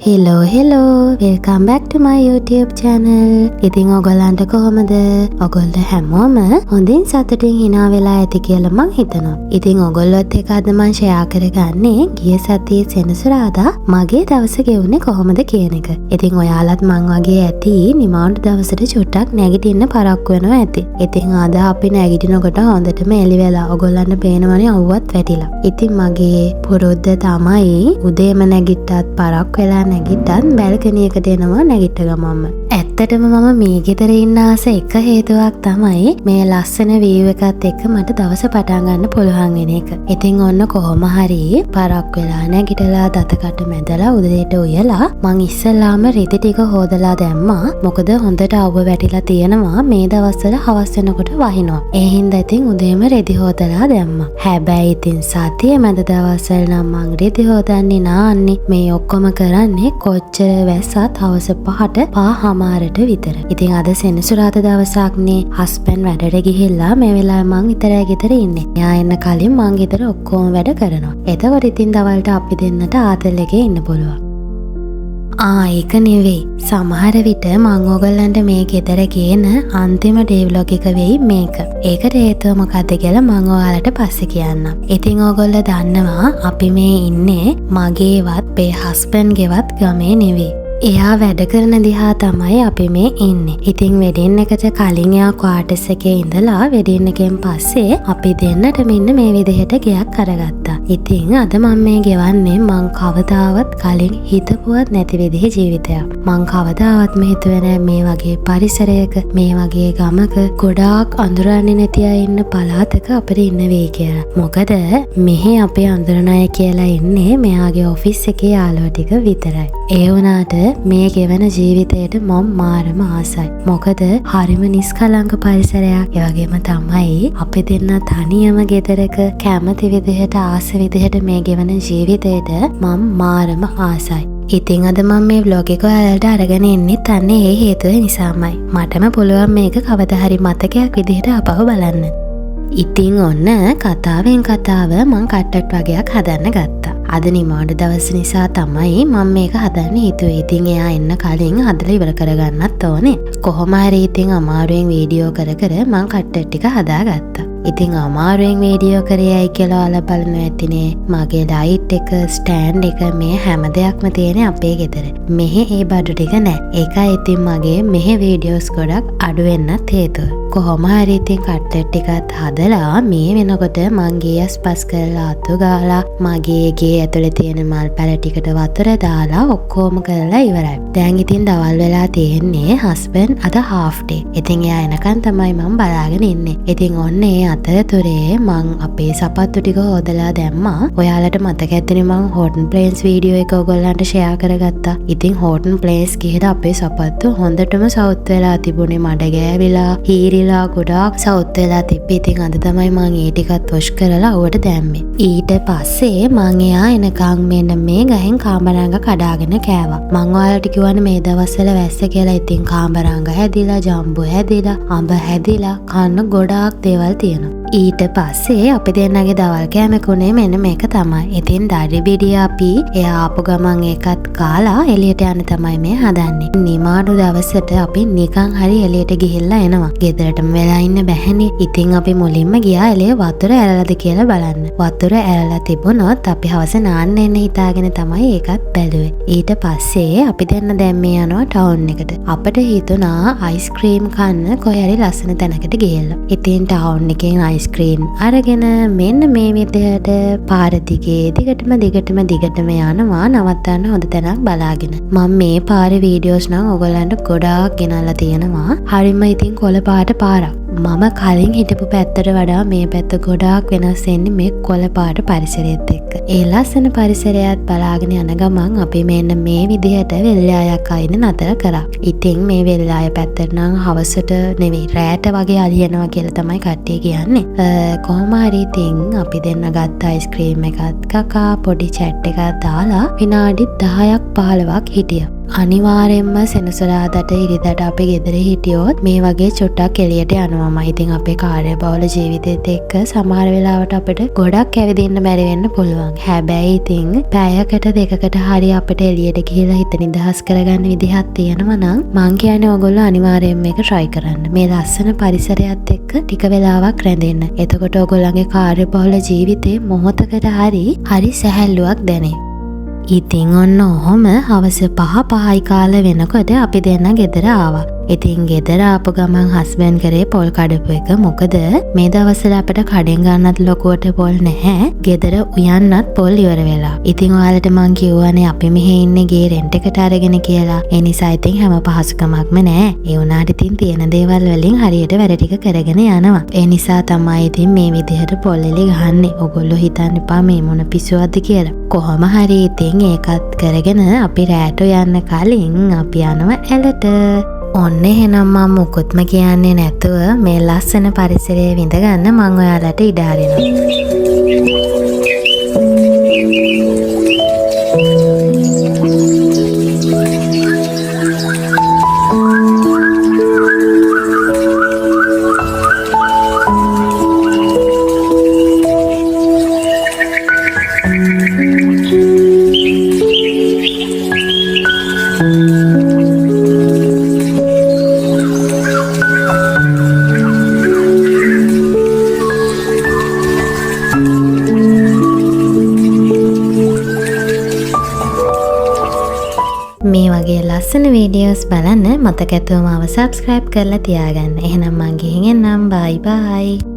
Hello hello, welcome back to my YouTube channel. ඉතින් ඔයගොල්ලන්ට කොහොමද? ඔයගොල්ලෝ හැමෝම හොඳින් සතුටින් හිනා වෙලා ඇති කියලා මං හිතනවා. ඉතින් ඔයගොල්ලොත් එක්ක අද මං ෂෙයා කරගන්නේ ගිය සතියේ සෙනසුරාදා මගේ දවස ගෙවුනේ කොහොමද කියන එක. ඉතින් ඔයාලත් මං වගේ ඇති නිවාඩු දවසට චුට්ටක් නැගිටින්න පරක්කු වෙනවා ඇති. ඉතින් අද අපි නැගිටිනකොට හොඳටම එළි වෙලා ඔයගොල්ලන්ට පේනවනේ අවුවත් වැටිලා. ඉතින් මගේ පුරුද්ද තමයි උදේම නැගිට්ටත් පරක්කු වෙලා නැගිට්ටත් බැල්කනි එකට එනවා නැගිට්ට ගමන්ම. ඇත්තටම මම මේ ගෙදර ඉන්න ආස එක හේතුවක් තමයි මේ ලස්සන වීව් එකත් එක්ක මට දවස පටන් ගන්න පුළුවන් වෙන එක. ඉතින් ඔන්න කොහොම හරි පරක් වෙලා නැගිටලා දත කට මැදලා උදේට උයලා මං ඉස්සෙල්ලාම රෙදි ටික හොදලා දැම්මා. මොකද හොඳට අවුව වැටිලා තියෙනවා මේ දවස්වල හවස් වෙනකොට වහිනවා. ඒ හින්දා ඉතින් උදේම රෙදි හොදලා දැම්මා. හැබැයි ඉතින් සතිය මැද දවස්වල නම් මං රෙදි හොදන්නේ නාන්නේ. මේ ඔක්කොම කරන්නේ කොච්චර වැස්සත් හවස 5ට 5:30ට විතර. ඉතින් අද සෙනසුරාදා දවසක්නේ. හස්බන්ඩ් වැඩට ගිහිල්ලා මේ වෙලාවේ මං විතරයි ගෙදර ඉන්නේ. එයා එන්න කලින් මං ගෙදර ඔක්කොම වැඩ කරනවා. එතකොට ඉතින් දවල්ට අපි දෙන්නට ආතල් එකේ ඉන්න පුළුවන්. ඒක නෙවෙයි. සමහර විට මං ඕගොල්ලන්ට මේ ගෙදර ගේන අන්තිම ඩේ ව්ලොග් එක වෙයි මේක. ඒකට හේතුව මොකද්ද කියලා මං ඔයාලට පස්සේ කියන්නම්. ඉතින් ඕගොල්ලෝ දන්නවා අපි මේ ඉන්නේ මගේවත් අපේ හස්බන්ඩ්ගේවත් ගමේ නෙවෙයි. එයා වැඩ කරන දිහා තමයි අපි මේ ඉන්නේ. ඉතින් වෙඩින් එකට කලින් එයා ක්වාටර්ස් එකේ ඉඳලා වෙඩින් එකෙන් පස්සේ අපි දෙන්නටම ඉන්න මේ විදිහට ගෙයක් අරගත්තා. ඉතින් අද මම මේ ගෙවන්නේ මං කවදාවත් කලින් හිතපුවත් නැති විදිහේ ජීවිතයක්. මං කවදාවත්ම හිතුවේ නෑ මේ වගේ පරිසරයක මේ වගේ ගමක ගොඩාක් අඳුරන්නේ නැති අය ඉන්න පළාතක අපිට ඉන්න වෙයි කියලා. මොකද මෙහි අපේ අඳුරන අය කියලා ඉන්නේ මෙයාගේ ඔෆිස් එකේ යාළුවෝ ටික විතරයි. ඒ වුණාට මේ ගෙවන ජීවිතයට මම මාරම ආසයි. මොකද හරිම නිස්කලංක පරිසරයක්. ඒ වගේම තමයි අපි දෙන්න තනියම ගෙදරක කැමති විදිහට ආස විදිහට මේ ගෙවන ජීවිතයට මම මාරම ආසයි. ඉතින් අද මම මේ ව්ලොග් එක ඔයාලට අරගෙන එන්නෙත් අන්න ඒ හේතුව නිසාමයි. මටම පුළුවන් මේක කවදා හරි මතකයක් විදිහට ආපහු බලන්න. ඉතින් ඔන්න කතාවෙන් කතාව මං කට්ටට් වගයක් හදන්න ගත්තා. අද නිවාඩු දවස නිසා තමයි මම මේක හදන්න හිතුවේ. ඉතින් එයා එන්න කලින් හදලා ඉවර කරගන්නත් ඕනේ. කොහොම හරි ඉතින් අමාරුවෙන් වීඩියෝ කර කර මං කට්ටට් ටික හදාගත්තා. ඉතින් අමාරුවෙන් වීඩියෝ කරේ ඇයි කියලා ඔයාලා බලනවා ඇතිනේ. මගේ ලයිට් එක, ස්ටෑන්ඩ් එක මේ හැම දෙයක්ම තියෙන්නේ අපේ ගෙදර. මෙහෙ ඒ බඩු ටික නෑ. ඒකයි ඉතින් මගේ මෙහෙ වීඩියෝස් ගොඩක් අඩු වෙන්නත් හේතුව. කොහොම හරි ඉතින් කට්ලට් ටිකත් හදලා මේ වෙනකොට මං ගේ අස්පස් කරලා අතු ගාලා මගේ ගේ ඇතුලේ තියෙන මල් පැල ටිකට වතුර දාලා ඔක්කොම කරලා ඉවරයි. දැන් ඉතින් දවල් වෙලා තියෙන්නේ හස්බන්ඩ් අද හාෆ් ඩේ. ඉතින් එයා එනකන් තමයි මං බලාගෙන ඉන්නේ. ඉතින් ඔන්න ඒ අතරතුරේ මං අපේ සපත්තු ටික හොදලා දැම්මා. ඔයාලට මතක ඇතිනේ මං හෝටන් ප්ලේන්ස් වීඩියෝ එක ඔයගොල්ලන්ට ෂෙයා කරගත්තා. ඉතින් හෝටන් ප්ලේන්ස් ගිහලා අපේ සපත්තු හොඳටම සවුත් වෙලා තිබුණේ. මඩ ගෑවිලා, හීරිලා ගොඩාක් සවුත් වෙලා තිබ්බේ. ඉතින් අද තමයි මං ඒ ටිකත් වොෂ් කරලා අවුවට දැම්මේ. ඊට පස්සේ මං එයා එනකන් මෙන්න මේ ගහෙන් කාමරංග කඩාගෙන කෑවා. මං ඔයාලට කිව්වනේ මේ දවස්වල වැස්ස කියලා. ඉතින් කාමරංග හැදිලා, ජම්බු හැදිලා, අඹ හැදිලා කන්න ගොඩාක් දේවල් තියෙනවා. ඊට පස්සේ අපි දෙන්නගේ දවල් කෑමක උනේ මෙන්න මේක තමයි. ඉතින් දරි බිඩිය අපි එයා ආපු ගමන් ඒකත් කාලා එළියට යන්න තමයි මේ හදන්නේ. නිමාඩු දවසට අපි නිකන් හරි එළියට ගිහිල්ලා එනවා. ගෙදරටම වෙලා ඉන්න බැහැනේ. ඉතින් අපි මුලින්ම ගියා එළිය වතුර ඇරලාද කියලා බලන්න. වතුර ඇරලා තිබුණොත් අපි හවස නාන්න එන්න හිතාගෙන තමයි ඒකත් බැලුවේ. ඊට පස්සේ අපි දෙන්න දැන් මේ යනවා ටවුන් එකට. අපට හිතුණා අයිස්ක්‍රීම් කන්න කොහේ හරි ලස්සන තැනකට ගිහිල්ලා. ඉතින් ටවුන් එකෙන් අයිස්ක්‍රීම් අරගෙන මෙන්න මේ විදිහට පාර දිගේ දිගටම දිගටම දිගටම යනවා නවත්තන්න හොඳ තැනක් බලාගෙන. මම මේ පාරේ වීඩියෝස් නම් ඔයගොල්ලන්ට ගොඩාක් ගෙනල්ලා තියෙනවා. හරිම ඉතින් කොළ පාට පාරක්. මම කලින් හිටපු පැත්තට වඩා මේ පැත්ත ගොඩාක් වෙනස් වෙන්නේ මේ කොළ පාට පරිසරයත් එක්ක. ඒ ලස්සන පරිසරයත් බලාගෙන යන ගමන් අපි මෙන්න මේ විදිහට වෙල්යායක් අයින නතර කරා. ඉතින් මේ වෙල්යාය පැත්තට නම් හවසට නෙවෙයි රෑට වගේ අලියනවා කියලා තමයි කට්ටිය කියන්නේ. කොහොම හරි ඉතින් අපි දෙන්න ගත්ත අයිස්ක්‍රීම් එකත් කකා පොඩි චැට් එකක් දාලා විනාඩි 10ක් 15ක් හිටියා. අනිවාර්යෙන්ම සෙනසුරාදාට ඉරිදාට අපි ගෙදර හිටියොත් මේ වගේ චුට්ටක් එළියට යනවාමයි. ඉතින් අපේ කාර්යබහුල ජීවිතේත් එක්ක සමහර වෙලාවට අපිට ගොඩක් ඇවිදින්න බැරි වෙන්න පුළුවන්. හැබැයි ඉතින් පැයකට දෙකකට හරි අපිට එළියට ගිහිල්ලා හිත නිදහස් කරගන්න විදිහක් තියෙනවා නම් මං කියන්නේ ඔයගොල්ලෝ අනිවාර්යෙන්ම මේක try කරන්න. මේ ලස්සන පරිසරයත් එක්ක ටික වෙලාවක් රැඳෙන්න. එතකොට ඔයගොල්ලන්ගේ කාර්යබහුල ජීවිතේ මොහොතකට හරි හරි සැහැල්ලුවක් දැනේ. ඉතින් ඔන්න ඔහොම හවස 5 5යි කාල වෙනකොට අපි දෙන්න ගෙදර ආවා. ඉතින් ගෙදර ආපු ගමන් හස්බන්ඩ් කරේ පොල් කඩපු එක. මොකද මේ දවස්වල අපිට කඩෙන් ගන්නත් ලොකුවට පොල් නැහැ. ගෙදර උයන්නත් පොල් ඉවර වෙලා. ඉතින් ඔයාලට මං කිව්වනේ අපි මෙහෙ ඉන්නේ ගේ රෙන්ට් එකට අරගෙන කියලා. ඒ නිසා ඉතින් හැම පහසුකමක්ම නෑ. ඒ වුණාට ඉතින් තියෙන දේවල් වලින් හරියට වැඩ ටික කරගෙන යනවා. ඒ නිසා තමයි ඉතින් මේ විදිහට පොල් එලි ගහන්නේ. ඔයගොල්ලෝ හිතන්න එපා මේ මොන පිස්සුවක්ද කියලා. කොහොම හරි ඉතින් ඒකත් කරගෙන අපි රෑට යන්න කලින් අපි යනවා ඇලට. ඔන්න එහෙනම් මම මුකුත්ම කියන්නේ නැතුව මේ ලස්සන පරිසරය විඳ ගන්න මං ඔයාලට ඉඩ අරිනවා. මේ වගේ ලස්සන වීඩියෝස් බලන්න මතක ඇතුව මාව සබ්ස්ක්‍රයිබ් කරලා තියාගන්න. එහෙනම් මං ගිහින් එන්නම්. බයි බයි.